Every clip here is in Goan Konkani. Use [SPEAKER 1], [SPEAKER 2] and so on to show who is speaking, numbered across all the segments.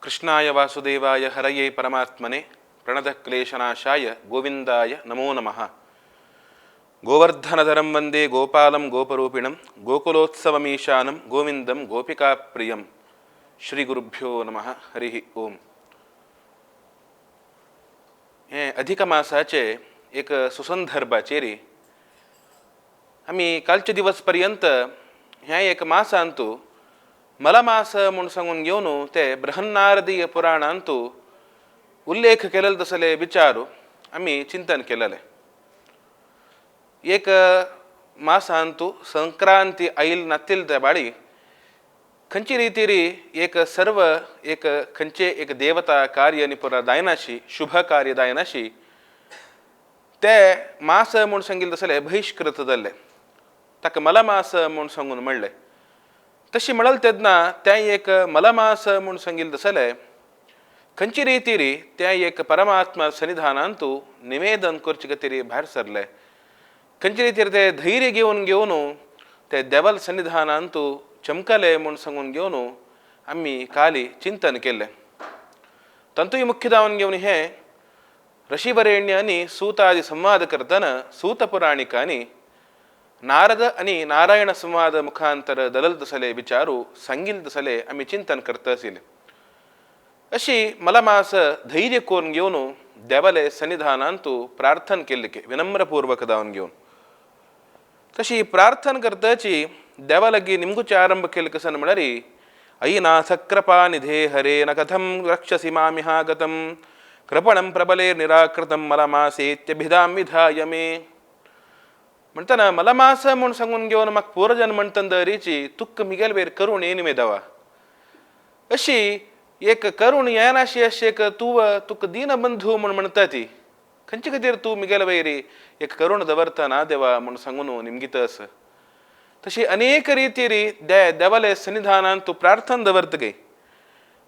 [SPEAKER 1] ಕೃಷ್ಣಾಯ ವಾಸುದೇವಾಯ ಹರಯೇ ಪರಮಾತ್ಮನೆ ಪ್ರಣತಕ್ಲೇಶನಾಶಾಯ ಗೋವಿಂದಾಯ ನಮೋ ನಮಃ. ಗೋವರ್ಧನಧರಂ ವಂದೇ ಗೋಪಾಲಂ ಗೋಪರೂಪಿಣಂ ಗೋಕುಲೋತ್ಸವಮೀಶಾನಂ ಗೋವಿಂದಂ ಗೋಪಿಕಾಪ್ರಿಯಂ. ಶ್ರೀ ಗುರುಭ್ಯೋ ನಮಃ. ಹರಿ ಓಂ. हें अधिक मासाचे एक सुसंदर्भाचेर आमी कालचे दिवस पर्यंत ह्या एक मासांतू मलमास म्हूण सांगून घेवन ते बृहन्नारदीय पुराणांतू उल्लेख केलेले तसले विचार आमी चिंतन केलेले. एक मासांतू संक्रांती आयल नातील त्या बाळी खंयची रितीरी एक सर्व एक खंयचे एक देवता कार्य निपुरा जायनाशी, शुभ कार्य जायनाशी ते मास म्हूण सांगिल्लें तसलें बहिश्कृत जाल्लें, ताका मलमास म्हूण सांगून म्हणलें. तशी म्हणल तेन्ना तें एक मलमास म्हूण सांगिल्लें तसलें खंयची रितीरी तें एक परमात्मा सन्निधानांतू निवेदन करचे खातीर भायर सरलें. खंयचे रितीर ते धैर्य घेवन घेवन ते देवल सन्निधानांतू चमकले म्हूण सांगून घेवन आमी काली चिंतन केलें. तातूंय मुख्य जावन घेवन हें ऋषिवरेण्य आनी सूतादी संवाद करतना सूत पुराणिकांनी नारद आनी नारायण संवाद मुखांतर दलल तसले विचारू सांगील तसले आमी चिंतन करता आशिल्ले. अशी मलमास धैर्य करून घेवन देवाले सन्निधानांतू प्रार्थना केल्ली की विनम्रपूर्वक जावन घेवन तशी प्रार्थना करताची देवा लागीं निमगुचे आरंभ केले कसन म्हळ्यार अयि नाथ कृपा निधे हरे न कथं रक्षसि मामिहागतं कृपणं प्रबले निराकृतं मलमासेत्यभिधां विधाय मे. म्हणटना मलमास म्हूण सांगून घेवन म्हाका पुरजन म्हणटना दरीची तुक्क मिगेल वेर करूण येनी देवा अशी एक करूण येनाशी अशी एक तूं तुका दीनबंधू म्हूण म्हणटा ती खंयचे खातीर तूं मिगेल वयरी एक करूण दवरता ना देवा म्हूण सांगून निमगीत आसा. तशी अनेक रितीरी देवाले सन्निधानान तूं प्रार्थना दवरता गे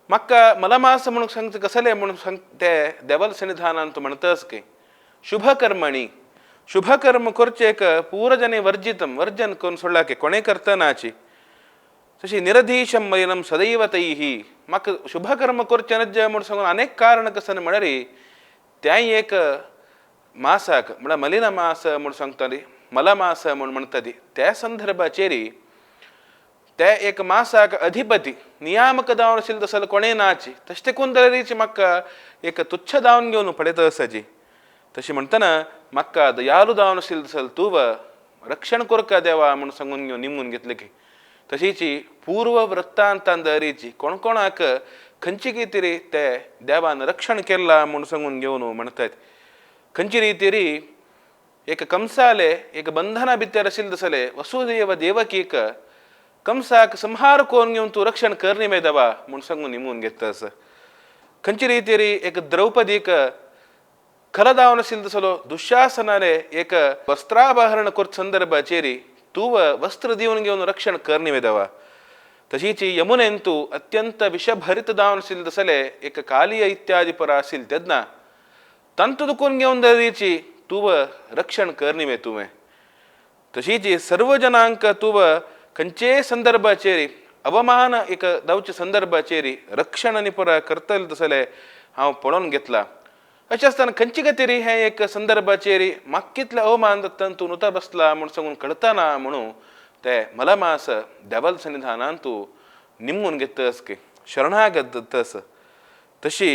[SPEAKER 1] म्हाका मलमास म्हणून सांगता कसले म्हणून सांग ते देवाले सन्निधानान तूं म्हणटा आसा गे. शुभकर्मणी शुभकर्म करचें एक पूरजने वर्जितम वर्जन करून सोडला की कोणें करता नाची तशी निरधीशम मलिनम सदैव तैही म्हाका शुभकर्म करचें नज्ज म्हूण सांगून अनेक कारण कसन म्हळ्यार तें एक मासाक म्हळ्यार मलिन मास म्हूण सांगताली मलमास म्हूण म्हणटाली त्या संदर्भाचेर ते एक मासाक अधिपती नियामक जावन आशिल्ले तसो कोणें नाची तशें तेकून जाल्यार म्हाका एक तुच्छ जावन घेवन पळयता आसाची. तशें म्हणटना म्हाका दयालू जावन आशिल्ले तसो तूं रक्षण करका देवा म्हूण सांगून घेवन निमून घेतलें की तशीच पूर्व वृत्तांतान दरीची कोण कोणाक खंयची कितें ते देवान रक्षण केलां म्हूण सांगून घेवन म्हणटात. खंयची रितीरी एक कंसाले एक बंधना भितर आशिल्लें तसलें वसुदेव देवकीक कंसाक संहार करून घेवन तूं रक्षण कर न्ही देवा म्हूण सांगून निमून घेता आसा. खंयची रितीरी एक द्रौपदीक खल जावन आशिल्लो तसलो दुशासनाले एक वस्त्रापहरण करता संदर्भाचेर तूं वस्त्र दिवन घेवन रक्षण कर न्ही देवा. तशीच यमुनेन तूं अत्यंत विशभरीत जावन आशिल्लें तसलें एक कालिय इत्यादी परा आशिल्लें तेन्ना तांतू दुखून घेवन दरीची तूं रक्षण कर न्ही तुवें. तशीच सर्व जनांक तूं खंयचेय संदर्भाचेर अवमान एक जावचे संदर्भाचेर रक्षण आनी परा करतलें तसलें हांव पळोवन घेतलां. अशें आसतना खंयचे खातीर हें एक संदर्भाचेर म्हाका कितलें अवमान जाता तूं नुता बसला म्हूण सांगून कळतना म्हणून ते मलमास देवल सन्निधानान तूं निमून घेतस की शरणागत जातस. तशी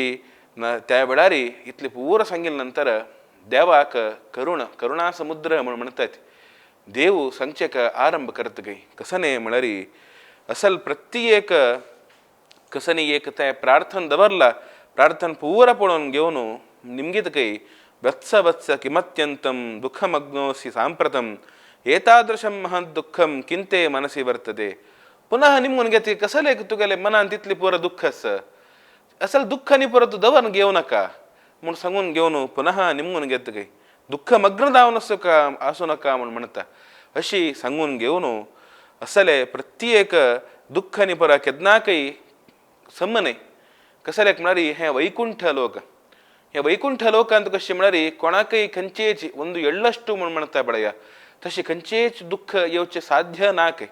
[SPEAKER 1] त्या वेळार इतलें पुरो सांगिल्लें नंतर देवाक करुण करुणा समुद्र म्हूण म्हणटात. देव सांगचेक आरंभ करता गे कसने म्हळ्यार असल प्रत्येक कसनी एक तें प्रार्थना दवरला प्रार्थना पुरो पळोवन घेवन निमगीत कय वत्स वत्स किमत्यंतं दुःखमग्नोऽसि सांप्रतम् एतादृशं महत् दुःखं किंते मनसि वर्तते. पुनः निमगून घेत कसलें तुगेलें मनान तितलें पुरो दुःख आसा असल दुःख न्ही परत दवर घेवं नाका म्हूण सांगून घेवन पुनः निमगून घेत गे दुःखमग्न जावन आसूं आसूं नाका म्हूण म्हणटा. अशी सांगून घेवन असले प्रत्येक दुःख न्ही परा केन्नाकय समन्हय कसलें म्हळ्यार हें वैकुंठ लोक हे वैकुंठ लोकांत कशें म्हळ्यार कोणाकय खंयचेच ಒಂದು ಎಳ್ಳಷ್ಟು म्हूण म्हणटा पळया तशें खंयचेच दुःख येवचें साध्य ना खंय.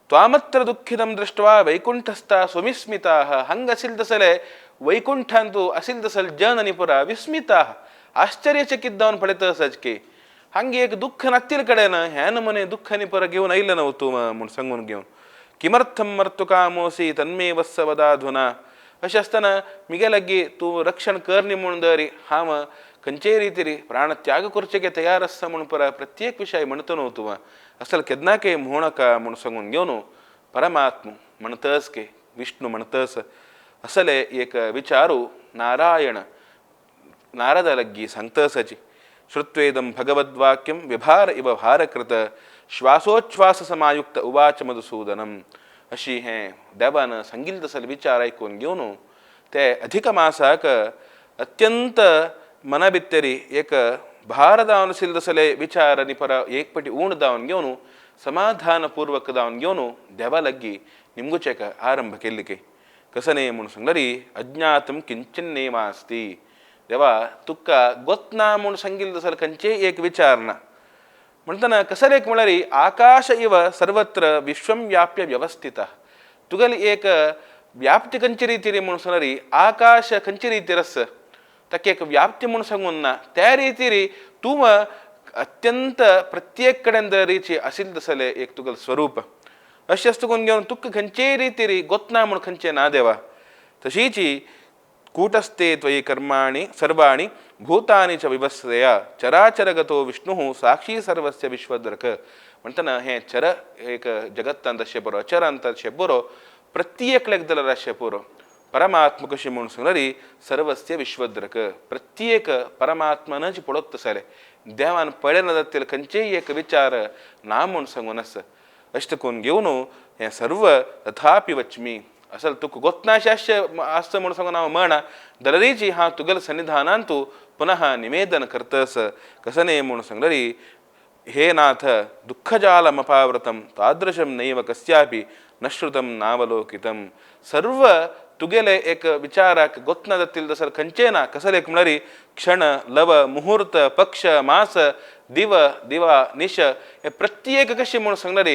[SPEAKER 1] त्वामत्र दुःखितं दृष्ट्वा वैकुंठस्था सुविस्मिताः हंग असील तसले वैकुंठांतु असील तसल जन आणि पुरा विस्मिताः आश्चर्यचकित जावन पळयता सजके हांगे एक दुःख नातील कडेन ह्या नमुने दुःख आनी पुरा घेवन आयलें न्हू तूं म्हूण सांगून घेवन किमर्थम मर्तुकामोसी तन्मे वत्स वदाधुना अशें आसतना मिगे लागीं तूं रक्षण कर न्ही म्हूण दरी हांव खंयचेय रितीर प्राण त्याग करचें तयार आसा म्हूण पुरा प्रत्येक विशय म्हणटा न्हू तूं असल केन्नाकय म्हणू नाका म्हूण सांगून घेवन परमात्म म्हणतस के विष्णू म्हणतस असले एक विचारू नारायण नारद लग्गी सांगतसाची श्रुत्वेदं भगवद्वाक्यं विभार इव भारकृत श्वासोच्छ्वास समायुक्त उवाच मधुसूदनम अशी हें देवान सांगिल्लें तसले विचार आयकून घेवन ते अधिक मासाक अत्यंत मना भितरी एक भार जावन आशिल्ले तसले विचार आनी परा एक पटी उण जावन घेवन समाधानपूर्वक जावन घेवन देवा लागीं निमगुचेक आरंभ केल्ली की कसने म्हूण सांगल्यार अज्ञातम किंचन्नेवास्ति देवा तुका गोतना म्हूण सांगिल्लें तसले खंयचेय एक विचार ना म्हणटना कसले एक म्हळ्यार आकाश इव सर्वत्र विश्वम व्याप्य व्यवस्थित तुगेली एक व्याप्ती खंयचे रितीर म्हूण सांगल्यार आकाश खंयचे रितीर आसा ताका एक व्याप्ती म्हूण सांगून ना त्या रितीर तूं अत्यंत प्रत्येक कडेन दरीची आशिल्लें तसलें एक तुगेलें स्वरूप अशें आसता करून घेवन तुका खंयचेय रितीर गोतना म्हूण खंयचें ना देवा तशीची कूटस्थे त्वयि कर्माणि सर्वाणि भूतानि च विवस्रया चराचरगतो विष्णुः साक्षी सर्वस्य विश्वदर्क म्हणटना हें चर एक जगत्तांत अशें बरो अचरांत अशें बरो प्रत्येकल्याक जाल्यार अशें पुरो परमात्म कशें म्हूण सांगल्यार सर्वस्य विश्वद्रक प्रत्येक परमात्मानच पळोवप तसलें देवान पळयना जातले खंयचेय एक विचार ना म्हूण सांगून आसा अशें करून घेवन हें सर्व तथापि वच्मी असल तुका गोतनाशें आसचें आसता म्हूण सांगून हांव म्हणा दलरीची हांव तुगेल्या सन्निधानान तूं पुनः निवेदन करतस कसने म्हूण सांगल्यार हे नाथ दुःखजालमपावृतं तादृशं नैव कस्यापि न श्रुतं नावलोकितं सर्व तुगेले एक विचाराक गोतना जातील तसर खंयचें ना कसले एक म्हळ्यार क्षण लव मुहूर्त पक्ष मास दिव दिवा निश हे प्रत्येक कशें म्हूण सांगल्यार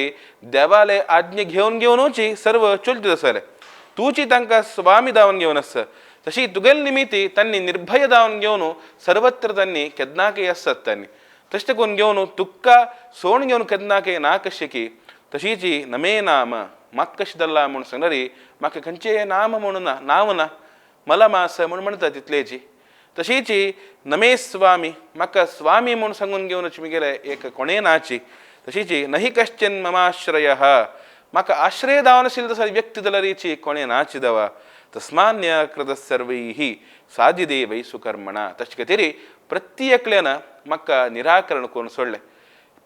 [SPEAKER 1] देवाले आज्ञा घेवन घेवनूच सर्व चलता तसलें तूंची तांकां स्वामी दावन घेवन आसा तशी तुगेले निमित्ती तांणी निर्भय दावन घेवन सर्वत्र तांणी केन्नाकय आसतात तांणी तशें करून घेवन तुका सोण घेवन केन्नाकय ना कशें की तशीची नमे नाम म्हाका कशें धरला म्हूण सांगल्यार म्हाका खंयचें नाम म्हणून ना नांव ना मलमास म्हूण म्हणटा तितलेची तशीची नमे स्वामी म्हाका स्वामी म्हूण सांगून घेवनच मुगेलें एक कोणें नाची तशीची नही कश्चन ममाश्रय म्हाका आश्रय दावन आशिल्लो तसो व्यक्ती जाल्यारीची कोणें नाची दवा तस्मान्यकृत सर्वैः साधिदेवै सुकर्मणा तशें खातीर प्रत्येकल्यान म्हाका निराकरण करून सोडलें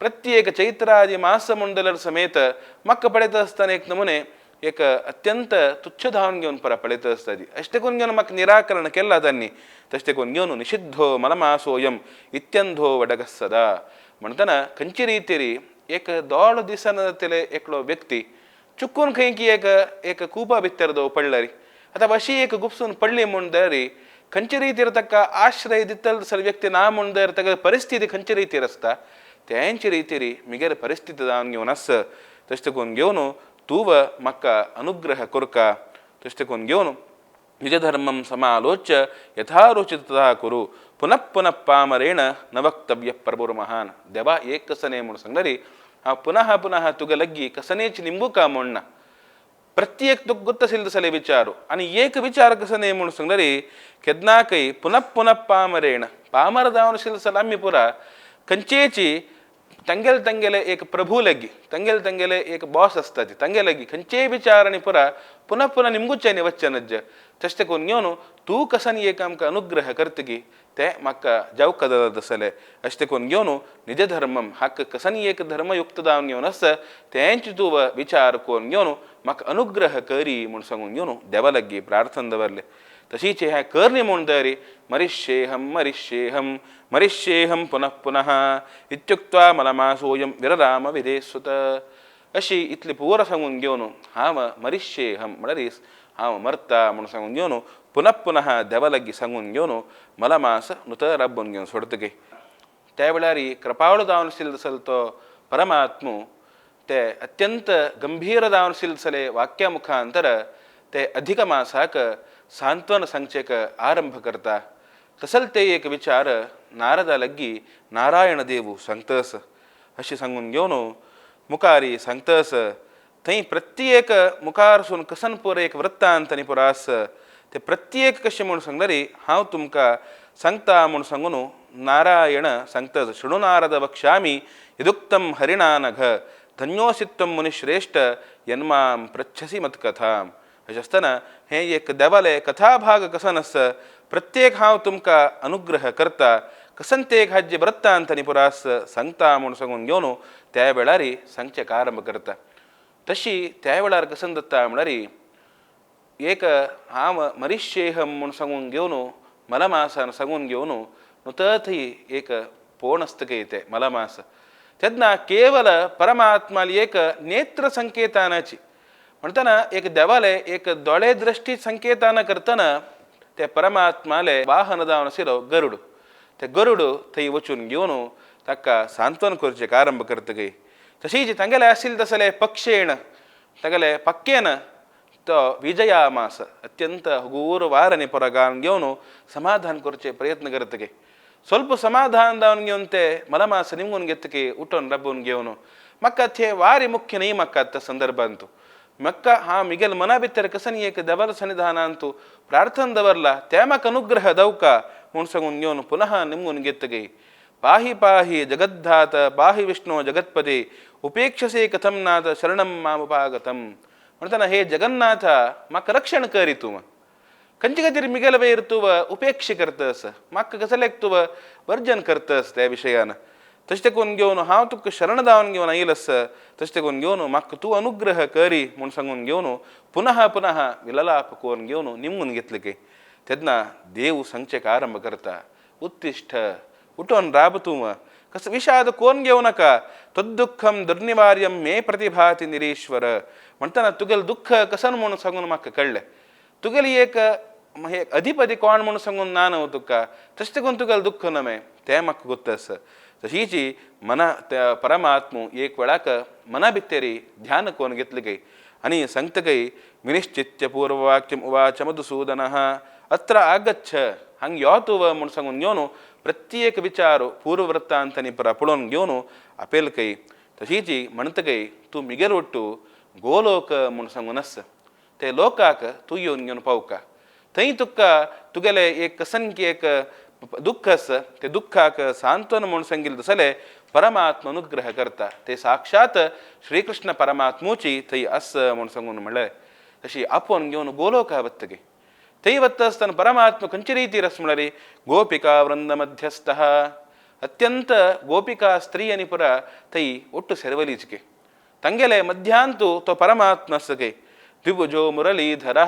[SPEAKER 1] प्रत्येक चैत्रादी मास म्हूण समेत म्हाका पळयता आसतना एक नमुने एक अत्यंत तुच्छ धावन घेवन परा पळयता आसता ती अशें करून घेवन म्हाका निराकरण केलां तांणी तशें करून घेवन निषिद्धो मलमासोयम इत्यंधो वडगः सदा म्हणटना खंयचे रितीर एक दोड दिसाना जातले एकलो व्यक्ती चुकून खंय की एक एक कुपा भितर दव पडल्यार आतां अशी एक गुपसून पडली म्हूण जाल्यार खंयचे रितीर ताका आश्रय दितलो तसो व्यक्ती ना म्हूण जाल्यार ताका परिस्थिती खंयचे रितीर आसता तेंचे रितीर मुगेले परिस्थिती जावन घेवन आस तशें करून घेवन तूं म्हाका अनुग्रह करका तशें करून घेवन निजधर्मं समालोच्य यथारुचि तथा कुरु पुनः पुनः पामरेण न वक्तव्य प्रभुर्महान देवा एक कसने म्हूण सांगल्यार हांव पुनः पुनः तुगे लागीं कसनेच निंबुका म्हूण ना प्रत्येक तुका गोत्त आशिल्ले तसले विचारू आनी एक विचार कसो न्ही म्हूण सांगल्यार केन्नाकय पुनः पुनः पामरेण पामर जावन आशिल्ले जाल्यार आमी पुरा खंयचेची तांगेले तांगेले एक प्रभू लागीं तांगेले तांगेले एक बॉस आसता ती तांगे लागीं खंयचेय विचार आनी पुरा पुनः पुनः निमगुच्यांनी वचचें नज्ज तशें करून घेवन तूं कसन एक आमकां अनुग्रह करतगी तें म्हाका जावका जाता तसलें अशें करून घेवन निजधर्मम हाका कसन एक धर्मयुक्त जावन घेवन आसा तेंच तूं विचार करून घेवन म्हाका अनुग्रह करी म्हूण सांगून घेवन देवा लागीं प्रार्थना दवरलें तशीच हें करणी म्हूण तरी मरिष्येहं मरिष्येहं मरिष्येहं पुनः पुनः इत्युक्त्वा मलमासोऽयं विरराम विधेसुत अशी इतली पुरो सांगून घेवन हांव मरिष्येहं म्हळ्यार हांव मरता म्हूण सांगून घेवन पुनः पुनः देवा लागीं सांगून घेवन मलमास नुत राबून घेवन सोडतगे त्या वेळार कृपाळू जावन आशिल्लो तसलो तो परमात्मो ते अत्यंत गंभीर जावन सिलसले वाक्या मुखांतर ते अधिक मासाक सांत्वन सांगचेक आरंभ करता. तसल ते एक विचार नारदा लग्गी नारायण देव सांगतस अशें सांगून घेवन मुखारी सांगतस थंय प्रत्येक मुखारसून कसन पुर एक वृत्तांत आनी पुरो आस ते प्रत्येक कशें म्हूण सांगल्यार हांव तुमकां सांगता म्हूण सांगून नारायण सांगतस. शृणु नारद वक्ष्यामि यदुक्तं हरिणा नघ धन्योसित्वं मुनिश्रेष्ठ यन्मां पृच्छसि मत्कथां. अशें आसतना हें एक देवालें कथाभाग कसन आस प्रत्येक हांव तुमकां अनुग्रह करता कसन ते एक हाजे वृत्तांत आनी पुरो आस सांगता म्हूण सांगून घेवन त्या वेळार सांगचें आरंभ करता. तशी त्या वेळार कसन जाता म्हळ्यार एक हांव मरिष्येहम म्हूण सांगून घेवन मलमासान सांगून घेवन नुत थंय एक पोण आसता ते मलमास तेन्ना केवल परमात्माली एक नेत्र संकेतानाची म्हणटना एक देवाले एक दोळे दृश्टी संकेतान करतना ते परमात्माले वाहन जावन आशिल्लो गरुड ते गरुड थंय वचून घेवन ताका सांत्वन करचें आरंभ करतकीर तशीच तांगेले आशिल्ले तसले पक्षेण तागेले पक्केन तो विजयामास अत्यंत हगूर वारने परगान घेवन समाधान करचे प्रयत्न करतकीर ಸ್ವಲ್ಪ समाधान जावन घेवन ते मलमास निमगून घेतकीर उठून राबून घेवन म्हाका ते वारी मुख्य न्ही म्हाका त्या संदर्भांत म्हाका हा मिगेल मना भितर कसन एक देवाल सन्निधानांतु प्रार्थना दवरला ते म्हाका अनुग्रह दवका म्हूण सांगून घेवन पुनः निमगून घेतकीर पाहि पाहि जगद्धात पाहि विष्णु जगत्पते उपेक्षसे कथं नाथ शरणं मामुपागतं. म्हणटना हे जगन्नाथ म्हाका रक्षण करी तूं खंयचे खातीर मिगेल वयर तूं उपेक्षा करतस म्हाका कसलेक तूं वर्जन करतस त्या विशयान तशें तेकून घेवन हांव तुका शरण जावन घेवन आयलस तशें तेकून घेवन म्हाका तूं अनुग्रह करी म्हूण सांगून घेवन पुनः पुनः विललाप करून घेवन निमगून घेतले की तेन्ना देव सांगचें आरंभ करता उत्तिष्ठ उठोन राब तूं कस विषाद कोण घेवं नाका तद्दुःखम दुर्निवार्यं मे प्रतिभाति निरीश्वर. म्हणटना तुगेलें दुःख कसन म्हूण सांगून म्हाका कळ्ळें तुगेली एक अधिपती कोण म्हूण सांगून ना न्हू तुका तशें तेकून तुगेलें दुःख नमे तें म्हाका गोत्त आसा. तशीच मना त्या परमात्मू एक वेळाक मना भितरी ध्यान कोण घेतलें काय आनी सांगता काय विनिश्चित्य पूर्ववाक्यम उवाच मधुसूदनः अत्र आगच्छ हांग यो तूं म्हूण सांगून घेवन प्रत्येक विचार पूर्ववृत्तांत आनी परा पळोवन घेवन आपेल काय तशीच म्हणटा काय तूं मिगेल ಒಟ್ಟು ಗೋಲೋಕ म्हूण सांगून आसा ते लोकाक तूं येवन घेवन पावका थंय तुका तुगेलें एक कसनकी एक दुःख आसा ते दुःखाक सांत्वन म्हूण सांगिल्लें तसलें परमात्मा अनुग्रह करता ते साक्षात श्रीकृष्ण परमात्मूची थंय आसा म्हूण सांगून म्हणलें. तशी आपोवन घेवन गोलोका वतगी थंय वता आसतना परमात्मा खंयचे रितीर आसा म्हळ्यार गोपिका वृंद मध्यस्थः अत्यंत गोपिका स्त्री आनी पुरा थंय ಒಟ್ಟು ಸೆರವಲಿಚಿಕೆ ತಂಗೆಲೆ ಮಧ್ಯಾಂತು ತೋ ಪರಮಾತ್ಮ ಸಗೆ ದ್ವಿಭುಜೋ ಮುರಳೀಧರ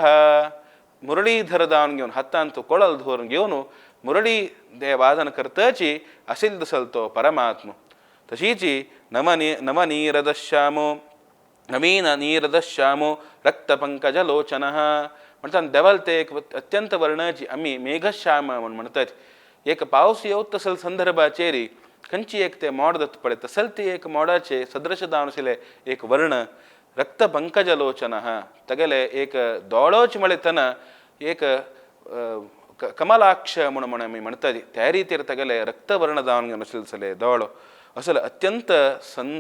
[SPEAKER 1] ಮುರಳೀಧರದಾವನಿಗೆ ಹತ್ತಾಂತು ಕೊಳಲ್ ಧೋರ್ಗೆವನು ಮುರಳಿ ದೇವಾದನ ಕರ್ತಚಿ ಅಸಿಲ್ ದಸಲ್ತೋ ಪರಮಾತ್ಮ ತಶೀಚಿ ನವನೀರದಶ್ಯಾಮೋ ನವೀನ ನೀರದಶ್ಯಾಮೋ ರಕ್ತ ಪಂಕಜಲೋಚನಃ म्हणटात देवाल ते एक अत्यंत वर्णाची आमी मेघश्याम म्हूण म्हणटात. एक पावस येवत तसल संदर्भाचेर खंयची एक ते मोड दत्त पळय तसल ती एक मोडाचे सदृश जावन आशिल्लें एक वर्ण रक्त पंकजलोचन तगेले एक दोळोच म्हळेतना एक कमलाक्ष म्हूण म्हण आमी म्हणटात त्या रितीर तगेले रक्तवर्ण जावन आशिल्ले दोळो असलो अत्यंत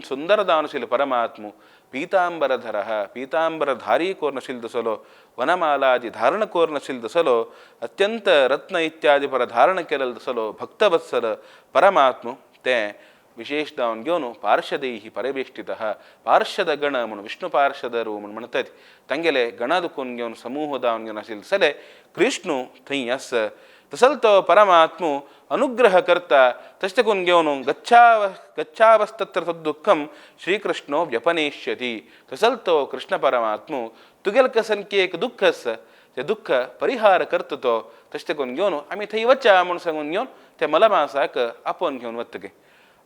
[SPEAKER 1] सुंदर जावन आशिल्लो परमात्मू पीतांबरधर पीतांबरधारी कोर नाशिल्लो तसलो वनमालादी धारण कोर नाशिल्लो तसलो अत्यंत रत्न इत्यादी पर धारण केलेलो तसलो भक्तवत्सल परमात्मू ते विशेष जावन घेवन पार्षदैः परिवेष्टितः पार्षद गण म्हूण विष्णु पार्षदरू म्हूण म्हणटात तांगेले गणा दुखून घेवन समूह जावन घेवन आशिल्ले तसले कृष्णू थंय आस तसल तो परमात्मू अनुग्रह करता तशें तेकून घेवन गच्छावस्तत्र तद्दुःखं श्रीकृष्णो व्यपनेष्यति तसल तो कृष्ण परमात्मू तुगेल कसनकी एक दुःख आसा ते दुःख परिहार करता तो तशें तेकून घेवन आमी थंय वचा म्हूण सांगून घेवन ते मलमासाक आपोवन घेवन वतगे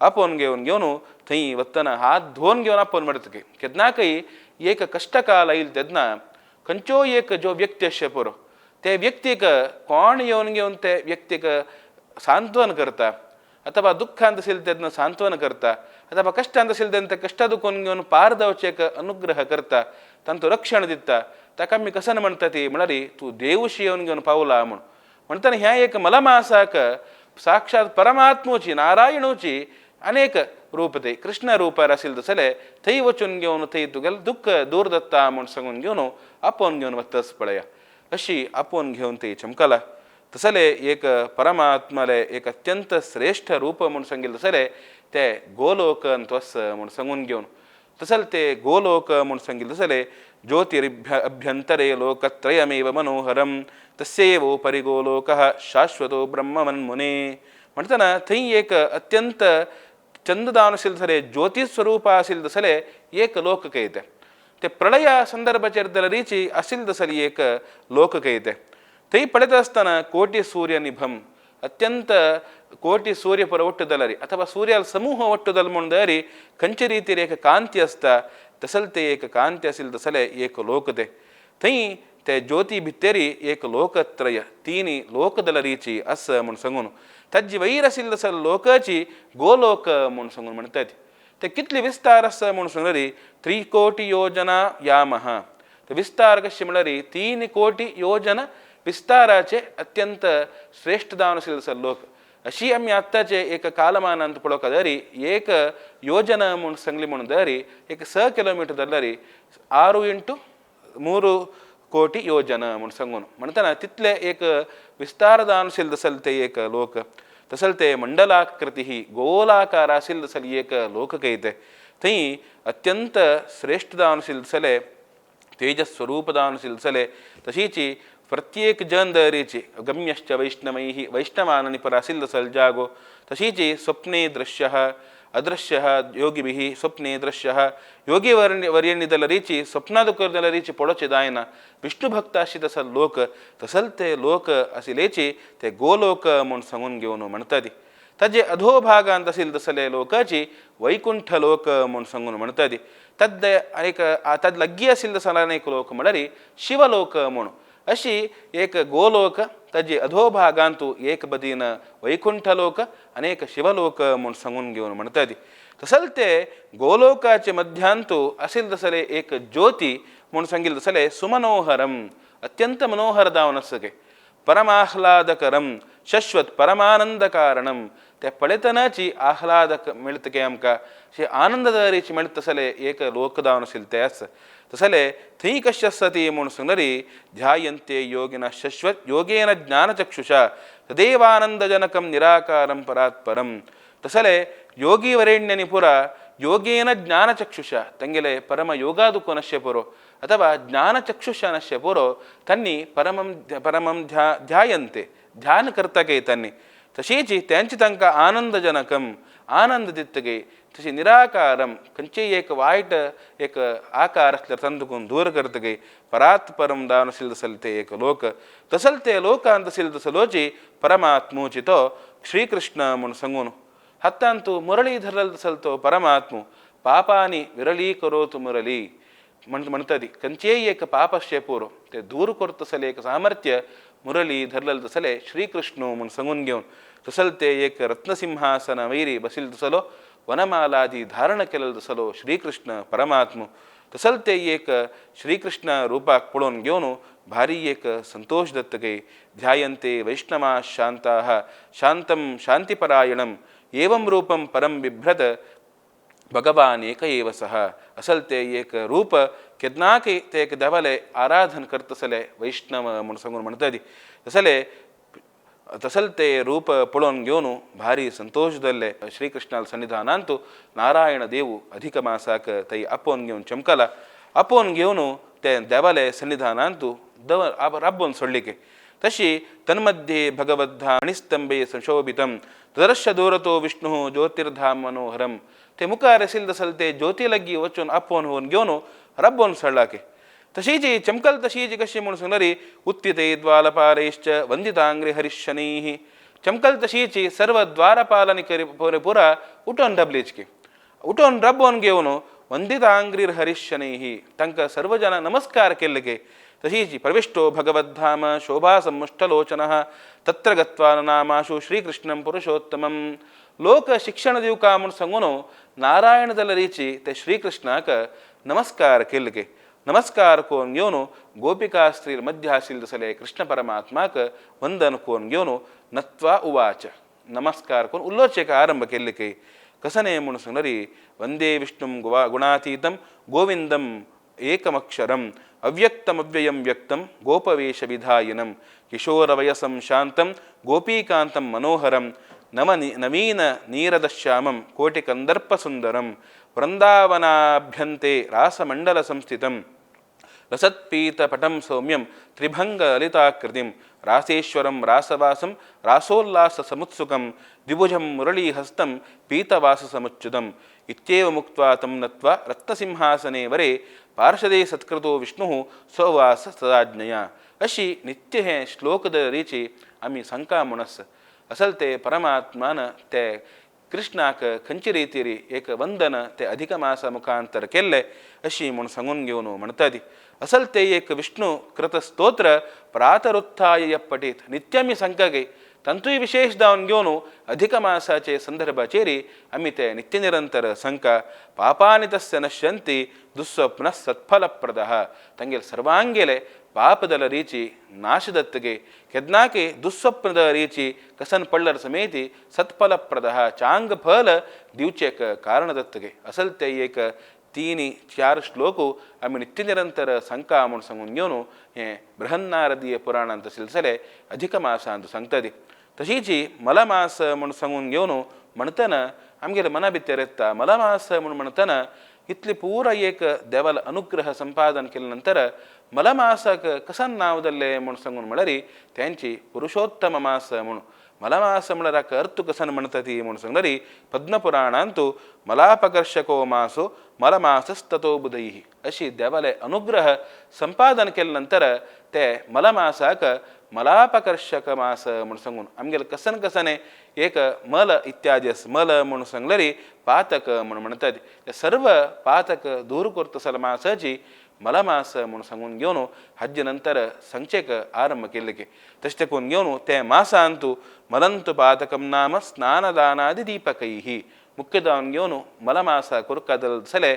[SPEAKER 1] आपोवन घेवन घेवन थंय वतना हात धुवन घेवन आपोवन म्हणतगे केन्नाकय एक कश्टकाल आयल तेन्ना खंयचो एक जो व्यक्ती आसचे पुरो ते व्यक्तीक कोण येवन घेवन ते व्यक्तीक सांत्वन करता ಅಥವಾ दुःख आशिल्लें तेन्ना सांत्वन करता अथवा कश्ट आशिल्लें तेन्ना कश्टा दुखून घेवन पार जावचें अनुग्रह करता, तांचो रक्षण दिता. ताका आमी कसन म्हणटा ती म्हळ्यार तूं देवशी येवन घेवन पावला म्हूण म्हणटना ह्या एक मलमासाक साक्षात परमात्मोची नारायणोची अनेक रूप ते कृष्ण रूपार आशिल्लें तसलें थंय वचून घेवन थंय तुगेलें दुःख दूर दत्ता म्हूण सांगून घेवन आपोवन घेवन वतस पळया अशी आपोवन घेवन थंय चमकला. तसलें एक परमात्मालें एक अत्यंत श्रेष्ठ रूप म्हूण सांगिल्लें तसलें तें गोलोकन त्वस म्हूण सांगून घेवन तसलें तें गोलोक म्हूण सांगिल्लें तसलें ज्योतिरिभ्य अभ्यंतरे लोकत्रयमेव मनोहरं तस्यैवोपरि गोलोकः शाश्वतो ब्रह्ममन्मुने म्हणटना थंय एक अत्यंत चंददान आशिल्लें तसलें ज्योती स्वरूप आशिल्लें तसलें एक लोक कयते ते प्रळय संदर्भाचेर दलरीची आशिल्लें तसली एक लोक कयते. थंय पळयता आसतना कोटी सूर्य निभम अत्यंत कोटी सूर्य पर ಒಟ್ಟು ದಲರಿ ಅಥವಾ ಸೂರ್ಯ ಸಮೂಹ ಒಟ್ಟು ದಲ್ ಮುಂದರಿ खंयचे रितीर एक कांती आसता तसले ते एक कांती आशिल्लें तसलें एक लोक ते थंय ते ज्योती भितरी एक लोकत्रय तीन लोक दलरीची आस म्हूण सांगून ताजी वयर आशिल्लें तसले लोकाची गोलोक म्हूण सांगून म्हणटात. ते कितले विस्तार आसा म्हूण सांगली त्रिकोटी योजना यामः ते विस्तार कशें म्हणल्यार 3 कोटी योजना विस्ताराचे अत्यंत श्रेष्ठ जावन आशिल्ले तसले लोक. अशी आमी आत्ताचे एक कालमानांत पळोवंक जाल्यार एक योजना म्हूण सांगली म्हणून जाल्यार एक 6 किलोमिटर जाल्यार 6 इंटू 3 कोटी योजना म्हूण सांगून म्हणटना तितले एक विस्तार जावन आशिल्ले तसले ते एक लोक. तसले ते मंडलाकृती गोलाकार आशिल्ले तसले एक लोक कयते थंय अत्यंत श्रेष्ठ जावन आशिल्ले तसले तेजस्वरूप जावन आशिल्ले तसले तशीची प्रत्येक जन दरीची गम्यश्च वैष्णवैः वैष्णवाननि पर आशिल्लो तसलो जागो. तशीची स्वप्ने दृश्यः अदृश्यः योगिभिः स्वप्ने दृश्यः योगी वर्यणी दलरीची स्वप्नादुकर दलरीची पळोवचें जायना विष्णु भक्त आशिल्ले तसलो लोक तसल ते लोक आशिल्लेची ते गोलोक म्हूण सांगून घेवन म्हणटा ती. ताजे अधोभागांत आशिल्ले तसले लोकाची वैकुंठ लोक म्हूण सांगून म्हणटा ती. तद्द आनीक तद लागीं आशिल्ले तसले आनीक लोक म्हळ्यार शिवलोक म्हूण. अशी एक गोलोक ताजी अधोभागांतू एक बदीन वैकुंठ लोक अनेक शिवलोक म्हूण सांगून घेवन म्हणटा ती. तसले ते गोलोकाचे मध्यांतू आशिल्ले तसले एक ज्योती म्हूण सांगिल्लें तसलें सुमनोहरम अत्यंत मनोहर जावन आसा परमाह्लादकरम शश्वत परमानंदकारणम ते पळयतनाची आह्लादक मेळटा की आमकां अशें आनंददारीची मेळटा तसलें एक लोक जावन आशिल्लें तें आसा. तसलें थंय कशें आसा ती म्हूण सांगली ध्यायन्ते योगिनः शश्वत योगेन ज्ञानचक्षुषा तदेवानंदजनकं निराकारं परात्परं. तसलें योगी वरेण्यनि पुरा योगेन ज्ञानचक्षुषा ತಂಗೆಲೆ ಪರಮ ಯೋಗಾದುಕು ನಶ್ಯ ಪುರೋ ಅಥವಾ ಜ್ಞಾನಚಕ್ಷುಷ ನಶ್ಯ ಪುರೋ ತನ್ನಿ ಪರಮಂ ಪರಮಂ ಧ್ಯಾಯಂತೆ ಧ್ಯಾನ करता तन्नी तशीची त्यांची तांकां आनंदजनकम आनंद दितगे तशी निराकारम खंयचेय एक वायट एक आकार आसल्यार तांतून दूर करतगे परात्परम दान आशिल्लें तसले ते एक लोक तसले ते लोकांत आशिल्ले तसलोची परमात्मोची तो श्रीकृष्ण म्हूण सांगून हत्तांतु मुरळीधरल तसलो तो परमात्मू पापानी विरळी करोतु मुरळी म्हणटा ती खंयचेय एक पापशे पुरो ते दूर करता तसलें एक सामर्थ्य मुरळी धरलें तसलें श्रीकृष्ण म्हूण सांगून घेवन तसले ते एक रत्नसिंहासन वैरी बशिल्लो तसलो वनमालादी धारण केलेलो तसलो श्रीकृष्ण परमात्म तसले ते एक श्रीकृष्ण रूपाक पळोवन घेवन भारी एक संतोष दत्तगे ध्यायन्ते वैष्णवा शांताः शांतं शांतिपरायणं एवं रूपं परं बिभ्रत भगवान एक एव सह असल ते एक रूप केन्नाकय ते एक देवाले आराधन करतसले वैष्णव म्हूण सांगून म्हणटा ती. तसले तसल ते रूप पळोवन घेवन भारी संतोष जाल्ले श्रीकृष्णाल सन्निधानांतु नारायण देव अधिक मासाक थंय आपोवन घेवन चमकला आपोवन घेवन ते देवाले सन्निधानांतु दव राबोवन सोडली. तशी तन्मध्ये भगवद्धामणिस्तंभे संशोभितं तदर्श दूरतो विष्णु ज्योतिर्धाम मनोहरम ते मुखार आशिल्ले तसले ते ज्योती लागीं वचून आपोवन होवन घेवन रब्बोवन सोडलाके. तशीची चमकल तशीची कशी म्हूण सांगली उत्थिते द्वारपालैश्च वंदितांग्रि हरिशनैः चमकल तशीची सर्व द्वारपालांनी करी पुरा उठोन रबलीचकी उठोन रब्बोवन घेवन वंदितांग्रीर हरिशनैः तांकां सर्व जाणां नमस्कार केल्ले गे. तशीच प्रविष्टो भगवद्धाम शोभा सम्मुष्टलोचनः तत्र गत्वा ननामाशु श्रीकृष्णं पुरुषोत्तमं। लोक शिक्षण दिवका म्हूण सांगून नारायण जाल्यार रिची ते श्रीकृष्णाक नमस्कार केल्ले। नमस्कार करून घेवन गोपिका स्त्री मध्य आशिल्ले तसले कृष्ण परमात्माक वंदन करून घेवन नत्वा उवाच नमस्कार करून उलोवचेक आरंभ केल्ले की कसने म्हूण सांगली वंदे विष्णुं गुणातीतं गोविंदम एकमक्षरम अव्यक्तमव्ययं व्यक्तं गोपवेशविधायिनं किशोरवयसं शांतं गोपीकांतं मनोहरं नवीन नीरदश्यामं कोटिकन्दर्पसुन्दरं वृन्दावनाभ्यन्ते रासमण्डलसंस्थितं रसत्पीतपटं सौम्यं त्रिभङ्गललिताकृतिं रासेश्वरं रासवासं रासोल्लाससमुत्सुकं द्विभुजं मुरळीहस्तं पीतवाससमुच्युतम् इत्येवमुक्त्वा तं नत्वा रत्नसिंहासने वरे पार्षदे सत्कृतो विष्णुः स्ववास सदाज्ञया। अशी नित्य हे श्लोक रिची आमी सांका म्हणस असल ते परमात्मान ते कृष्णाक खंयचे रितीरी एक वंदन ते अधिक मासा मुखांतर केल्ले अशी म्हूण सांगून घेवन म्हणटा ती। असल ते एक विष्णु कृत स्तोत्र प्रातरुत्थाय पठीत नित्य आमी सांगता गे तांतूय विशेष दावन घेवन अधिक मासाचे संदर्भाचेर आमी ते नित्य निरंतर सांगता। पापानि तस्य नश्यन्ति दुस्वप्न सत्फलप्रदः तांगेले सर्वांगेले पापदल रिची नाश दत्तगे केदनाके दुस्वप्नद रिची कसन पडलर समेती सत्फलप्रदः चांग फल दिवचेक कारण दत्तगे। असल ते एक 3-4 श्लोक आमी नित्य निरंतर सांगता म्हूण सांगून घेवन हें बृहन्नारदीय पुराणांत सिलसिले अधिक मासांत सांगता ती। तशीच मलमास म्हूण सांगून घेवन म्हणटना आमगेले मना भितर येता मलमास म्हूण म्हणटना इतली पुरा एक देवाल अनुग्रह संपादन केले नंतर मलमासाक कसन नांव दिल्लें म्हूण सांगून म्हळ्यार तेंची पुरुषोत्तम मास म्हूण। मलमास म्हळ्यार अर्थ कसन म्हणटा ती म्हूण सांगल्यार पद्मपुराणांतु मलापकर्षको मासो मलमासस्ततो बुधैः अशी देवाले अनुग्रह संपादन केले नंतर ते मलमासाक मलापकर्षक मास म्हूण सांगून आमगेले कसन कसने एक मल इत्यादी आस मल म्हूण सांगल्यार पातक म्हूण म्हणटात ते सर्व पातक दूर करता मासाची मलमास म्हूण सांगून घेवन हाजे नंतर सांगचेक आरंभ केले की तशें तेकून घेवन ते मासांतु मलंतु पातकम नाम स्नानदानादि दीपकैः मुख्य जावन घेवन मलमासा कुरकादल जाले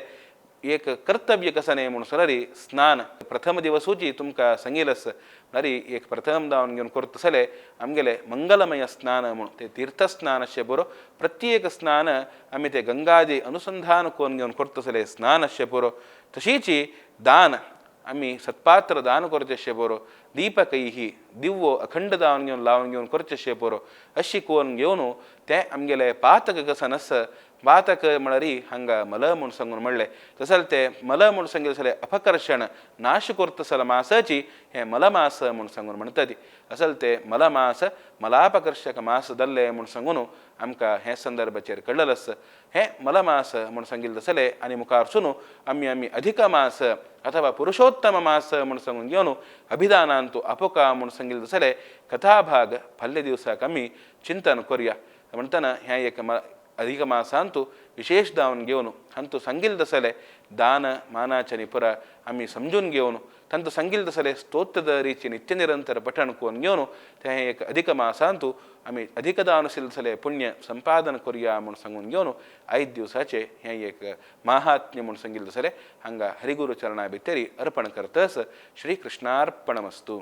[SPEAKER 1] एक कर्तव्य कसने म्हूण सांगल्यार स्नान प्रथम दिवसूची तुमकां सांगिलस म्हळ्यार एक प्रथम जावन घेवन करता जाल्यार आमगेले मंगलमय स्नान म्हूण ते तीर्थस्नान अशें बरो प्रत्येक स्नान आमी ते गंगादी अनुसंधान करून घेवन करता जाल्यार स्नान अशें बरो। तशीच दान आमी सत्पात्र दान करचें अशें बरो दीपकैः दिव्वो अखंड दावन घेवन लावन घेवन करचें अशें बरो अशी करून घेवन तें आमगेले पातक कसन आसा पातक म्हळ्यार हांगा मल म्हूण सांगून म्हणलें तशें तें मल म्हूण सांगिल्लें जाल्यार अपकर्शण नाश करता जाल्यार मासाची हें मलमास म्हूण सांगून म्हणटा ती। असल ते मलमास मलापकर्षक मास जाल्लें म्हूण सांगून आमकां हें संदर्भाचेर कळ्ळें आसा। हें मलमास म्हूण सांगिल्लें जाल्यार आनी मुखार आमी आमी अधिक मास अथवा पुरुषोत्तम मास म्हूण सांगून घेवन अभिधानांतु आपोका म्हूण सांगिल्लें जाल्यार कथाभाग फाल्ल्या दिवसाक आमी चिंतन करुया। म्हणटना हें एक अधिक मासांतु विशेष दावन घेवन हांतु सांगिल्लें जाल्यार दान मानाचें पुरा आमी समजून घेवन तांतु सांगिल्लें जाल्यार स्तोत्रदारीची नित्य निरंतर पठण करून घेवन तें एक अधिक मासांतु आमी अधिक दान जाल्यार पुण्य संपादन करुया म्हूण सांगून घेवन आयज दिवसाचें हें एक माहात्म्य म्हूण सांगिल्लें जाल्यार हांगा हरिगुरू चरणा भितर अर्पण करतस श्री कृष्णार्पणमस्तु।